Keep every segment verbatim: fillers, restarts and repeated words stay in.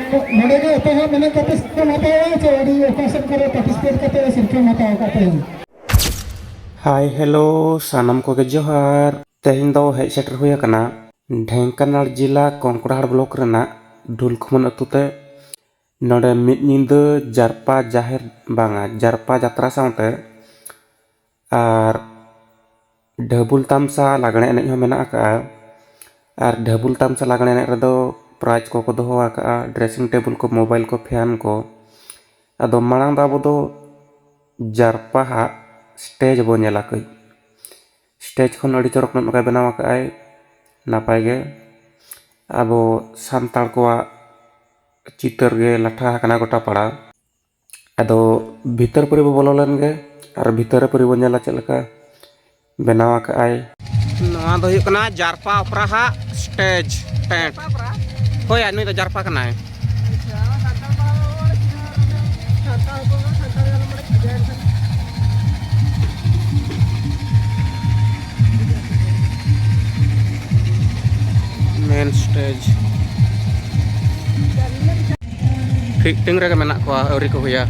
ᱱᱚᱰᱮ ᱜᱮ ᱮᱛᱚᱦᱚᱵ ᱮᱱᱮᱡ ᱠᱟᱛᱮ ᱥᱤᱨᱯᱷᱟᱹᱢ ᱦᱟᱛᱟᱣᱟ ᱪᱮ ᱟᱹᱰᱤ ᱚᱠᱟ ᱥᱮᱫ ᱠᱚᱨᱮ ᱯᱟᱨᱴᱤᱥᱤᱯᱮᱴ ᱠᱟᱛᱮ ᱥᱤᱨᱯᱷᱟᱹᱢ ᱦᱟᱛᱟᱣ ᱟᱠᱟᱫ ᱛᱟᱦᱮᱸᱫ? ᱦᱟᱭ, ᱦᱮᱞᱳ, ᱥᱟᱱᱟᱢ ᱠᱚᱜᱮ ᱡᱚᱦᱟᱨ᱾ ᱛᱮᱦᱮᱧ ᱫᱚ ᱦᱮᱡ ᱥᱮᱴᱮᱨ ᱦᱩᱭ ᱟᱠᱟᱱᱟ ᱰᱷᱮᱝᱠᱟᱱᱟᱞ ᱡᱮᱞᱟ ᱠᱚᱝᱠᱲᱟᱦᱟᱲ ᱵᱞᱚᱠ ᱨᱮᱱᱟᱜ ᱰᱷᱩᱞᱠᱷᱩᱢᱟᱱ ᱟᱹᱛᱩ ᱛᱮ᱾ ᱱᱚᱰᱮ ᱢᱤᱫ ᱧᱤᱫᱟᱹ ᱡᱟᱨᱯᱟ ᱡᱟᱦᱮᱨ, ᱵᱟᱝᱟ, ᱡᱟᱨᱯᱟ ᱡᱟᱛᱨᱟ ᱥᱟᱶᱛᱮ ᱟᱨ ᱰᱷᱟᱹᱵᱩᱞ ᱛᱟᱢᱥᱟ ᱞᱟᱜᱽᱬᱮ ᱮᱱᱮᱡ ᱦᱚᱸ ᱢᱮᱱᱟᱜ ᱟᱠᱟᱜᱼᱟ᱾ ᱟᱨ ᱰᱷᱟᱹᱵᱩᱞ ᱛᱟᱢᱥᱟ ᱞᱟᱜᱽᱬᱮ ᱮᱱᱮᱡ ᱨᱮᱫᱚ ᱯᱨᱟᱭᱤᱡᱽ ᱠᱚᱠᱚ ᱫᱚᱦᱚ ᱟᱠᱟᱜᱼᱟ, ᱰᱨᱮᱥᱤᱝ ᱴᱮᱵᱩᱞ ᱠᱚ, ᱢᱳᱵᱟᱭᱤᱞ ᱠᱚ, ᱯᱷᱮᱱ ᱠᱚ᱾ ᱟᱫᱚ ᱢᱟᱲᱟᱝ ᱫᱚ ᱟᱵᱚ ᱫᱚ ᱡᱟᱨᱯᱟ ᱦᱟᱜ ᱥᱴᱮᱡᱽ ᱵᱚᱱ ᱧᱮᱞᱟ ᱠᱟᱹᱡ᱾ ᱥᱴᱮᱡᱽ ᱠᱷᱚᱱ ᱟᱹᱰᱤ ᱪᱚᱨᱚᱠ ᱧᱚᱜ ᱱᱚᱝᱠᱟᱭ ᱵᱮᱱᱟᱣ ᱟᱠᱟᱫ ᱟᱭ ᱱᱟᱯᱟᱭ ᱜᱮ᱾ ᱟᱵᱚ ᱥᱟᱱᱛᱟᱲ ᱠᱚᱣᱟᱜ ᱪᱤᱛᱟᱹᱨ ᱜᱮ ᱞᱟᱴᱷᱟ ᱟᱠᱟᱱᱟ ᱜᱚᱴᱟ ᱯᱟᱲᱟ᱾ ᱟᱫᱚ ᱵᱷᱤᱛᱟᱹᱨ ᱯᱟᱹᱨᱤ ᱵᱚ ᱵᱚᱞᱚ ᱞᱮᱱ ᱜᱮ ᱟᱨ ᱵᱷᱤᱛᱟᱹᱨ ᱯᱟᱹᱨᱤ ᱵᱚᱱ ᱧᱮᱞᱟ ᱪᱮᱫ ᱞᱮᱠᱟ ᱵᱮᱱᱟᱣ ᱟᱠᱟᱫ ᱟᱭ᱾ ᱱᱚᱣᱟ ᱫᱚ ᱦᱩᱭᱩᱜ ᱠᱟᱱᱟ ᱡᱟᱨᱯᱟ ᱚᱯᱮᱨᱟ ᱦᱟᱜ ᱥᱴᱮᱡᱽ ᱴᱮᱱᱴ᱾ ᱦᱳᱭ, ᱟᱨ ᱱᱩᱭ ᱫᱚ ᱡᱟᱨᱯᱟ ᱠᱟᱱᱟᱭ᱾ ᱢᱮᱱ ᱥᱴᱮᱡᱽ ᱯᱷᱤᱴᱤᱝ ᱨᱮᱜᱮ ᱢᱮᱱᱟᱜ ᱠᱚᱣᱟ, ᱟᱹᱣᱨᱤ ᱠᱚ ᱦᱩᱭᱟ᱾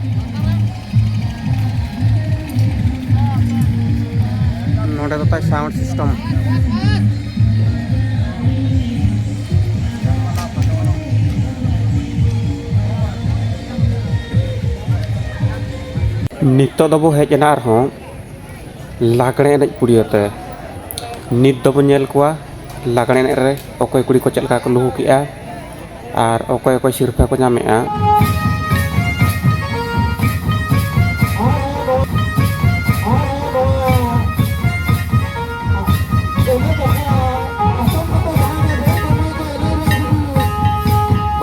ᱱᱚᱰᱮ ᱫᱚ ᱛᱟᱭ ᱥᱟᱣᱩᱱᱰ ᱥᱤᱥᱴᱮᱢ᱾ ᱱᱤᱛᱚᱜ ᱫᱚᱵᱚ ᱦᱮᱡ ᱮᱱᱟ ᱟᱨᱦᱚᱸ ᱞᱟᱜᱽᱬᱮ ᱮᱱᱮᱡ ᱯᱩᱲᱤᱭᱟᱹ ᱛᱮ᱾ ᱱᱤᱛ ᱫᱚᱵᱚ ᱧᱮᱞ ᱠᱚᱣᱟ ᱞᱟᱜᱽᱬᱮ ᱮᱱᱮᱡ ᱨᱮ ᱚᱠᱚᱭ ᱠᱩᱲᱤ ᱠᱚ ᱪᱮᱫ ᱞᱮᱠᱟ ᱠᱚ ᱞᱩᱦᱩᱠᱮᱜᱼᱟ ᱟᱨ ᱚᱠᱚᱭ ᱚᱠᱚᱭ ᱥᱤᱨᱯᱷᱟᱹ ᱠᱚ ᱧᱟᱢᱮᱜᱼᱟ᱾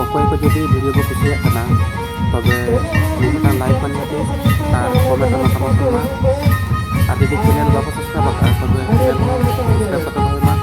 ᱚᱠᱚᱭ ᱠᱚ ᱡᱩᱫᱤ ᱵᱷᱤᱰᱤᱭᱳ ᱠᱚ ᱠᱩᱥᱤᱭᱟᱜ ᱠᱟᱱᱟ, ᱛᱚᱵᱮ ᱢᱤᱫᱴᱟᱝ ᱞᱟᱭᱤᱠ ᱵᱚᱱ ᱧᱮᱞ ᱟᱨ ᱠᱚᱢᱮᱱᱴ ᱨᱮ ᱢᱚᱛᱟᱢᱚᱛ ᱮᱢᱟ᱾ ᱟᱨ ᱡᱩᱫᱤ ᱪᱮᱱᱮᱞ ᱵᱟᱠᱚ ᱥᱟᱵᱥᱠᱨᱟᱭᱤᱵ ᱟᱠᱟᱫᱼᱟ, ᱛᱚᱵᱮ ᱪᱮᱱᱮᱞ ᱦᱚᱸ ᱥᱟᱵᱥᱠᱨᱟᱭᱤᱵ ᱠᱟᱛᱮ ᱫᱚᱦᱚᱭ ᱢᱟ᱾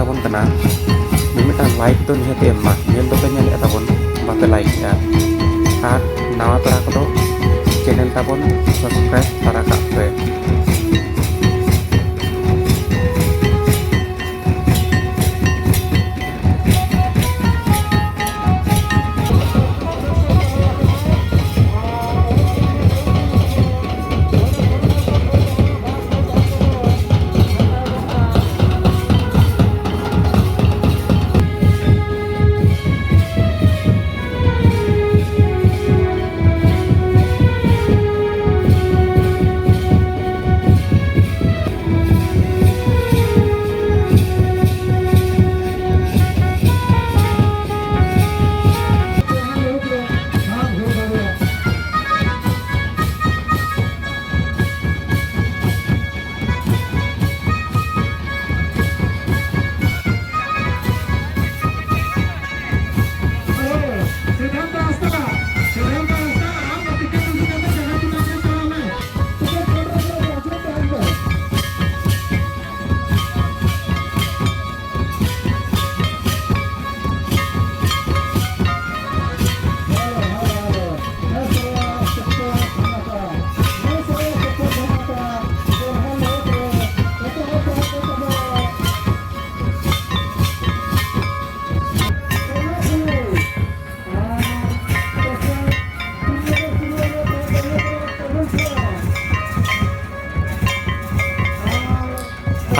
ᱛᱟᱵᱚᱱ ᱠᱟᱱᱟ, ᱢᱤᱢᱤᱫᱴᱟᱝ like ᱫᱚ ᱱᱤᱦᱟᱹᱛ ᱮᱢ ᱢᱟ᱾ ᱧᱮᱞ ᱫᱚᱯᱮ ᱧᱮᱞᱮᱫᱼᱟ ᱛᱟᱵᱚᱱ, ᱵᱟᱯᱮ like ᱮᱫᱼᱟ᱾ ᱟᱨ ᱱᱟᱣᱟ ᱯᱮᱲᱟ ᱠᱚᱫᱚ channel ᱛᱟᱵᱚᱱ subscribe ᱛᱟᱨᱟ ᱠᱟᱜ ᱯᱮ᱾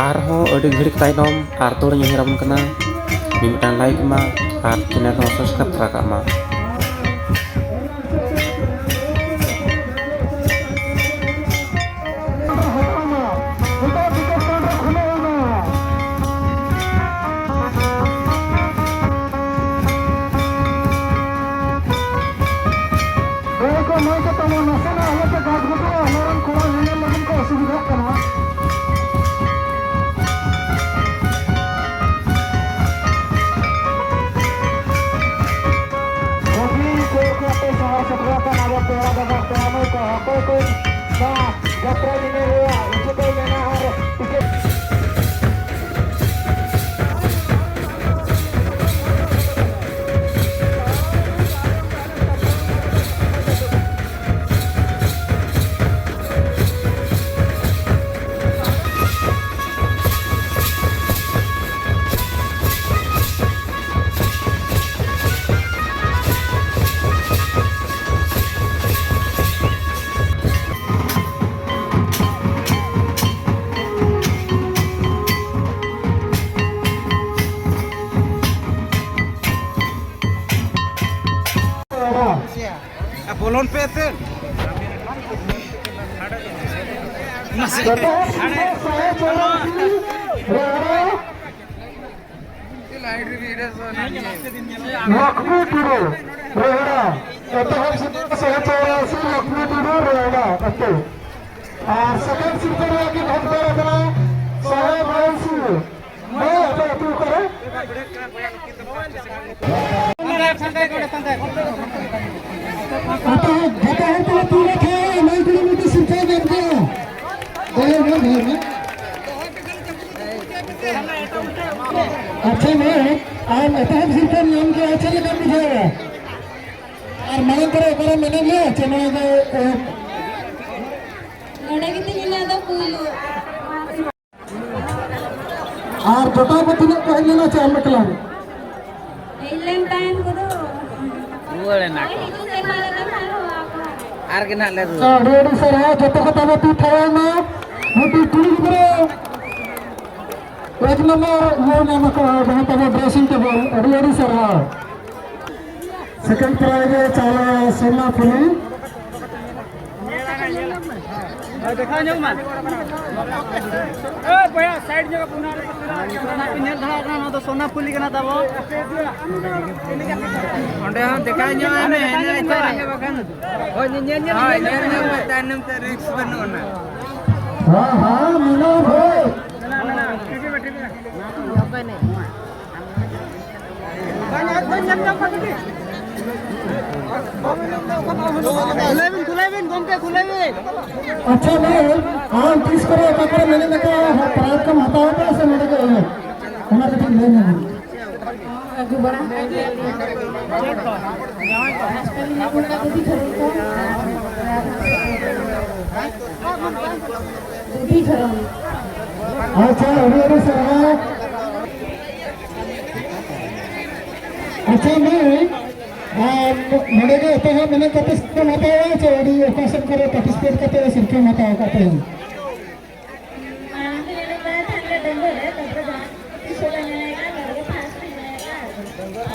ᱟᱨᱦᱚᱸ ᱟᱹᱰᱤ ᱜᱷᱟᱹᱲᱤᱡ ᱛᱟᱭᱱᱚᱢ ᱟᱨ ᱛᱚᱲᱤᱧ ᱩᱭᱦᱟᱹᱨ ᱟᱵᱚᱱ ᱠᱟᱱᱟ, ᱢᱤᱫᱴᱟᱝ like ᱢᱟ ᱟᱨ channel ᱦᱚᱸ subscribe ᱛᱚᱨᱟ ᱠᱟᱜ ᱢᱟ᱾ ᱜᱟᱹᱭ ᱠᱚ ᱢᱟᱹᱭ ᱠᱚ ᱛᱟᱵᱚᱱ ᱱᱟᱥᱮᱱᱟᱜ ᱟᱞᱚᱯᱮ ᱜᱷᱟᱴ ᱜᱚᱫᱚᱜᱼᱟ, ᱟᱞᱮᱨᱮᱱ ᱠᱚᱲᱟ ᱧᱮᱧᱮᱞ ᱞᱟᱹᱜᱤᱫ ᱠᱚ ᱚᱥᱩᱵᱤᱫᱷᱟᱜ ᱠᱟᱱᱟ᱾ ᱵᱩᱜᱤ ᱠᱚ ᱠᱚ ᱯᱮ ᱥᱟᱦᱟᱣ ᱥᱮᱴᱮᱨ ᱟᱠᱟᱱ ᱟᱵᱚ ᱯᱮᱲᱟ ᱫᱟᱫᱟ ᱯᱮᱲᱟ ᱢᱟᱹᱭ ᱠᱚ, ᱚᱠᱚᱭ ᱠᱚ ᱱᱚᱣᱟ ᱡᱟᱛᱨᱟ ᱧᱮᱧᱮᱞ ᱨᱮᱭᱟᱜ ᱤᱪᱪᱷᱟᱹ ᱛᱟᱭ ᱢᱮᱱᱟᱜᱼᱟ ᱟᱨ ᱴᱤᱠᱤᱴ ᱯᱷᱳᱱ ᱯᱮ ᱛᱮ᱾ ᱢᱟᱥᱮ᱾ ᱡᱚᱛᱚ ᱦᱚᱲ ᱥᱟᱭ ᱪᱚᱣᱨᱟᱥᱤ ᱨᱮᱦᱲᱟ᱾ ᱞᱚᱠᱷᱢᱤ ᱴᱩᱰᱩ ᱨᱮᱦᱲᱟ᱾ ᱮᱛᱚᱦᱚᱵ ᱥᱤᱨᱯᱟᱹ ᱥᱟᱭ ᱪᱚᱣᱨᱟᱥᱤ ᱞᱚᱠᱷᱢᱤ ᱴᱩᱰᱩ ᱨᱮᱦᱲᱟ ᱟᱹᱛᱩ᱾ ᱟᱨ second ᱥᱤᱨᱯᱟᱹ ᱨᱮᱭᱟᱜ ᱠᱤᱱ ᱦᱚᱠᱫᱟᱨ ᱟᱠᱟᱱᱟ ᱥᱟᱦᱮᱵ ᱨᱟᱭ ᱥᱤᱝ᱾ ᱦᱮᱸ, ᱟᱯᱮ ᱟᱹᱛᱩ ᱚᱠᱟᱨᱮ? ᱟᱯᱮ ᱡᱚᱛᱚ ᱦᱚᱲ ᱛᱮ ᱟᱹᱛᱩ ᱨᱮ ᱠᱷᱟᱱ ᱱᱚᱭ ᱠᱤᱞᱳᱢᱤᱴᱟᱨ ᱥᱤᱨᱯᱟᱹ ᱧᱟᱢ ᱠᱮᱭᱟ᱾ ᱫᱚᱦᱚᱭ ᱢᱮ, ᱫᱚᱦᱚᱭ ᱢᱮ᱾ ᱟᱪᱪᱷᱟ, ᱢᱟᱹᱭ, ᱟᱢ ᱮᱛᱚᱦᱚᱵ ᱥᱤᱨᱯᱟᱹᱢ ᱧᱟᱢ ᱠᱮᱜᱼᱟ, ᱪᱮᱫ ᱞᱮᱠᱟᱢ ᱵᱩᱡᱷᱟᱹᱣᱮᱫᱼᱟ? ᱟᱨ ᱢᱟᱲᱟᱝ ᱠᱚᱨᱮ ᱚᱠᱟᱨᱮᱢ ᱮᱱᱮᱡ ᱞᱮᱜᱼᱟ ᱪᱮ ᱱᱚᱣᱟ ᱫᱚ, ᱮ, ᱱᱚᱰᱮ ᱜᱮ ᱛᱤᱧ ᱚᱱᱟ ᱫᱚ ᱯᱩᱭᱞᱩ᱾ ᱟᱨ ᱡᱚᱴᱟᱣ ᱠᱚ ᱛᱤᱱᱟᱹᱜ ᱠᱚ ᱦᱮᱡ ᱞᱮᱱᱟ ᱪᱮ ᱟᱨ ᱢᱤᱫᱴᱟᱝ? ᱦᱮᱡ ᱞᱮᱱ ᱛᱟᱦᱮᱱ ᱠᱚᱫᱚ᱾ ᱨᱩᱣᱟᱹᱲ ᱮᱱᱟ ᱠᱚ᱾ ᱦᱤᱡᱩᱜ ᱥᱮᱨᱢᱟ ᱞᱮᱠᱟ ᱱᱟᱦᱟᱜ ᱦᱚᱦᱚ ᱟᱠᱚ᱾ ᱟᱨ ᱜᱮ ᱱᱟᱦᱟᱜ ᱞᱮ ᱨᱩᱣᱟᱹᱲ᱾ ᱟᱪᱪᱷᱟ, ᱟᱹᱰᱤ ᱟᱹᱰᱤ ᱥᱟᱨᱦᱟᱣ, ᱡᱚᱛᱚ ᱠᱚ ᱛᱟᱵᱚ ᱛᱤ ᱛᱷᱟᱭᱚ ᱢᱟ᱾ ᱢᱤᱫᱴᱤᱡ ᱠᱩᱲᱤ ᱜᱤᱫᱽᱨᱟᱹ ᱮᱠ ᱱᱚᱢᱵᱚᱨ ᱤᱭᱟᱹ ᱧᱟᱢ ᱟᱠᱟᱫᱟ, ᱡᱟᱦᱟᱸ ᱛᱟᱵᱚ dressing table, ᱟᱹᱰᱤ ᱟᱹᱰᱤ ᱥᱟᱨᱦᱟᱣ᱾ Second prize ᱮ ᱪᱟᱞᱟᱣ ᱥᱳᱱᱟ ᱯᱷᱩᱞᱤ᱾ ᱦᱳᱭ, ᱫᱮᱠᱷᱟᱣ ᱧᱚᱜ ᱢᱟ᱾ ᱮ ᱵᱚᱭᱦᱟ, side ᱧᱚᱜ ᱠᱟᱱᱟ᱾ ᱚᱱᱟ ᱯᱮ ᱧᱮᱞ ᱫᱷᱟᱨᱟ ᱠᱟᱱᱟ, ᱱᱚᱣᱟ ᱫᱚ ᱥᱳᱱᱟ ᱯᱷᱩᱞᱤ ᱠᱟᱱᱟ ᱛᱟᱵᱚ᱾ ᱚᱸᱰᱮ ᱦᱚᱸ ᱫᱮᱠᱷᱟᱣ ᱧᱚᱜ ᱟᱭ ᱢᱮ, ᱦᱮᱸ, ᱦᱮᱸ, ᱵᱟᱠᱷᱟᱱ᱾ ᱦᱳᱭ, ᱧᱮᱞ ᱧᱚᱜ ᱦᱳᱭ, ᱢᱮ᱾ ᱧᱮᱞ ᱧᱚᱜ ᱢᱮ, ᱛᱟᱭᱱᱚᱢ ᱛᱮ risk ᱵᱟᱹᱱᱩᱜ ᱟᱱᱟ᱾ ᱦᱮᱸ, ᱦᱮᱸ, ᱢᱮᱱᱟᱜᱼᱟ ᱵᱷᱟᱹᱭ᱾ ᱢᱮᱱᱟᱜᱼᱟ, ᱢᱮᱱᱟᱜᱼᱟ᱾ ᱴᱷᱤᱠ ᱜᱮᱭᱟ, ᱴᱷᱤᱠ ᱜᱮᱭᱟ᱾ ᱠᱷᱩᱞᱟᱹᱭ ᱵᱤᱱ, ᱠᱷᱩᱞᱟᱹᱭ ᱵᱤᱱ, ᱜᱚᱢᱠᱮ, ᱠᱷᱩᱞᱟᱹᱭ ᱵᱤᱱ᱾ ᱟᱪᱪᱷᱟ, ᱢᱟᱹᱭ, ᱟᱢ ᱛᱤᱥ ᱠᱚᱨᱮ ᱚᱠᱟ ᱠᱚᱨᱮ ᱢᱮᱱᱮᱫ ᱞᱮᱠᱟ prize ᱠᱚᱢ ᱦᱟᱛᱟᱣ ᱠᱟᱜᱼᱟ ᱥᱮ ᱱᱚᱰᱮ ᱜᱮ ᱮᱱᱮᱡ? ᱚᱱᱟ ᱠᱟᱹᱴᱤᱡ ᱞᱟᱹᱭ ᱧᱚᱜ ᱢᱮ᱾ ᱟᱹᱜᱩ ᱵᱟᱲᱟ ᱟᱠᱟᱫ ᱜᱮᱭᱟ᱾ ᱟᱥᱯᱟᱞᱤ ᱢᱮᱱᱟᱜ ᱵᱚᱱᱟ ᱫᱩᱫᱤ ᱫᱷᱚᱨᱚᱢ ᱠᱚ᱾ ᱫᱩᱫᱤ ᱫᱷᱚᱨᱚᱢ᱾ ᱟᱪᱪᱷᱟ, ᱟᱹᱰᱤ ᱟᱹᱰᱤ ᱥᱟᱨᱦᱟᱣ᱾ ᱟᱪᱪᱷᱟ, ᱢᱟᱹᱭ, ᱟᱢ ᱱᱚᱰᱮ ᱜᱮ ᱮᱛᱚᱦᱚᱵ ᱮᱱᱮᱡ ᱠᱟᱛᱮ ᱥᱤᱨᱯᱟᱹᱢ ᱦᱟᱛᱟᱣᱟ ᱥᱮ ᱟᱹᱰᱤ ᱚᱠᱟ ᱥᱮᱫ ᱠᱚᱨᱮ participate ᱠᱟᱛᱮ ᱥᱤᱨᱯᱟᱹᱢ ᱦᱟᱛᱟᱣ ᱟᱠᱟᱫ ᱛᱟᱦᱮᱸᱱ? ᱢᱟᱲᱟᱝ ᱫᱚ ᱧᱮᱞᱚᱜ ᱠᱟᱱ ᱛᱟᱦᱮᱸᱫ ᱰᱟᱹᱝᱜᱩᱣᱟᱹ ᱨᱮ, ᱛᱟᱨᱯᱚᱨᱮ ᱡᱟᱦᱟᱸ ᱛᱤᱥ ᱦᱚᱸ ᱧᱮᱞ ᱠᱟᱱ, ᱱᱚᱰᱮ ᱜᱮ first ᱦᱩᱭ ᱞᱮᱱᱟ᱾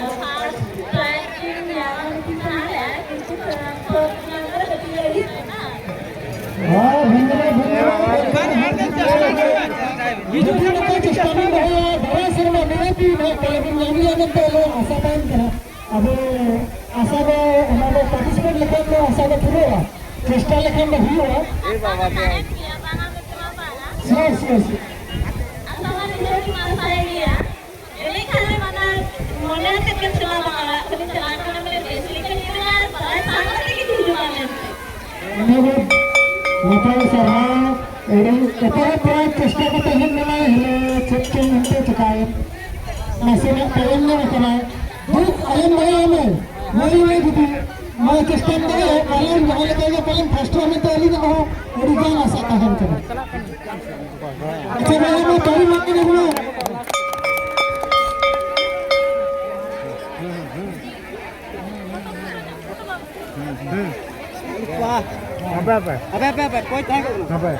ᱟᱨ first prize ᱤᱧ ᱧᱟᱢ ᱞᱮᱫ ᱛᱤᱧ ᱛᱟᱦᱮᱸᱫ, ᱠᱤᱱᱛᱩ first ᱦᱮᱸ, ᱵᱷᱤᱱᱫᱟᱹ, ᱵᱷᱤᱱᱫᱟᱹ᱾ ᱡᱩᱫᱤ ᱱᱚᱝᱠᱟ ᱪᱮᱥᱴᱟ ᱵᱚᱱ ᱫᱚᱦᱚᱭᱟ, ᱫᱟᱨᱟᱭ ᱥᱮᱨᱢᱟ ᱱᱤᱦᱟᱹᱛ ᱜᱮ ᱱᱚᱣᱟ ᱠᱚᱞᱮᱡᱽ ᱵᱚᱱ ᱧᱟᱢ ᱜᱮᱭᱟ ᱢᱮᱱᱛᱮ ᱟᱞᱮ ᱟᱥᱟ ᱛᱟᱦᱮᱱ ᱠᱟᱱᱟ᱾ ᱟᱵᱚ ᱟᱥᱟ ᱫᱚ, ᱚᱱᱟ ᱫᱚ participate ᱞᱮᱠᱷᱟᱱ ᱫᱚ ᱟᱥᱟ ᱫᱚ ᱯᱩᱨᱟᱹᱜᱼᱟ, ᱪᱮᱥᱴᱟ ᱞᱮᱠᱷᱟᱱ ᱫᱚ ᱦᱩᱭᱩᱜᱼᱟ᱾ Sure, sure, sure. ᱮᱱᱮᱡ ᱠᱷᱟᱱ ᱞᱮ ᱢᱟᱱᱟ, ᱢᱚᱱᱮ ᱟᱛᱮᱫ ᱜᱮᱢ ᱪᱟᱞᱟᱣ ᱵᱟᱝᱟ, ᱚᱲᱟᱜ ᱠᱷᱚᱱᱮᱢ ᱪᱟᱞᱟᱣ ᱠᱟᱱᱟ ᱢᱟᱱᱮ ᱵᱮᱥ ᱞᱮᱠᱟ ᱧᱮᱞ ᱢᱮ ᱟᱨ ᱵᱟᱲᱟᱭ ᱥᱟᱶ ᱠᱟᱛᱮ ᱜᱮ ᱦᱤᱡᱩᱜ ᱢᱮ ᱢᱮᱱᱛᱮ᱾ ᱚᱱᱟᱜᱮ ᱱᱟᱯᱟᱭ ᱥᱟᱨᱦᱟᱣ᱾ ᱟᱹᱰᱤ ᱮᱛᱚᱦᱚᱵ ᱠᱷᱚᱱ ᱪᱮᱥᱴᱟ ᱠᱟᱛᱮ ᱦᱮᱡ ᱞᱮᱱᱟᱭ, ᱦᱮᱞᱳ, ᱪᱮᱫ ᱪᱚᱝ ᱦᱟᱱᱛᱮ ᱪᱮᱠᱟᱭᱮᱱ? ᱱᱟᱥᱮᱱᱟᱜ ᱛᱟᱭᱚᱢ ᱧᱚᱜ ᱟᱠᱟᱱᱟᱭ᱾ ᱫᱩᱠ ᱟᱞᱚᱢ ᱵᱟᱲᱟᱭᱟ ᱢᱟᱹᱭ, ᱢᱟᱹᱭ ᱢᱟᱹᱭ ᱡᱩᱫᱤ ᱱᱚᱣᱟ ᱪᱮᱥᱴᱟ ᱠᱟᱛᱮ ᱯᱟᱞᱮᱱ ᱡᱟᱦᱟᱸ ᱞᱮᱠᱟ ᱜᱮ ᱯᱟᱞᱮᱱ first ᱦᱚᱸ ᱢᱮᱱᱛᱮ ᱟᱹᱞᱤᱧᱟᱜ ᱦᱚᱸ ᱟᱹᱰᱤ ᱜᱟᱱ ᱟᱥᱟ ᱛᱟᱦᱮᱱ ᱠᱟᱱᱟ᱾ ᱟᱪᱪᱷᱟ, ᱢᱟ, ᱢᱟ, ᱛᱟᱹᱞᱤ ᱢᱟ, ᱢᱟ, ᱢᱟ᱾ ᱦᱟᱯᱮ, ᱦᱟᱯᱮ᱾ ᱦᱟᱯᱮ, ᱦᱟᱯᱮ, ᱦᱟᱯᱮ, ᱚᱠᱚᱭ ᱛᱟᱦᱮᱸ ᱠᱟᱱᱟ? ᱦᱟᱯᱮ᱾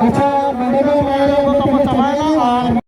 ᱟᱪᱪᱷᱟ, ᱱᱚᱰᱮ ᱫᱚ ᱢᱟᱲᱟᱝ ᱨᱮ ᱟᱵᱚ ᱛᱟᱵᱚ ᱪᱟᱵᱟᱭᱮᱱᱟ ᱟᱨ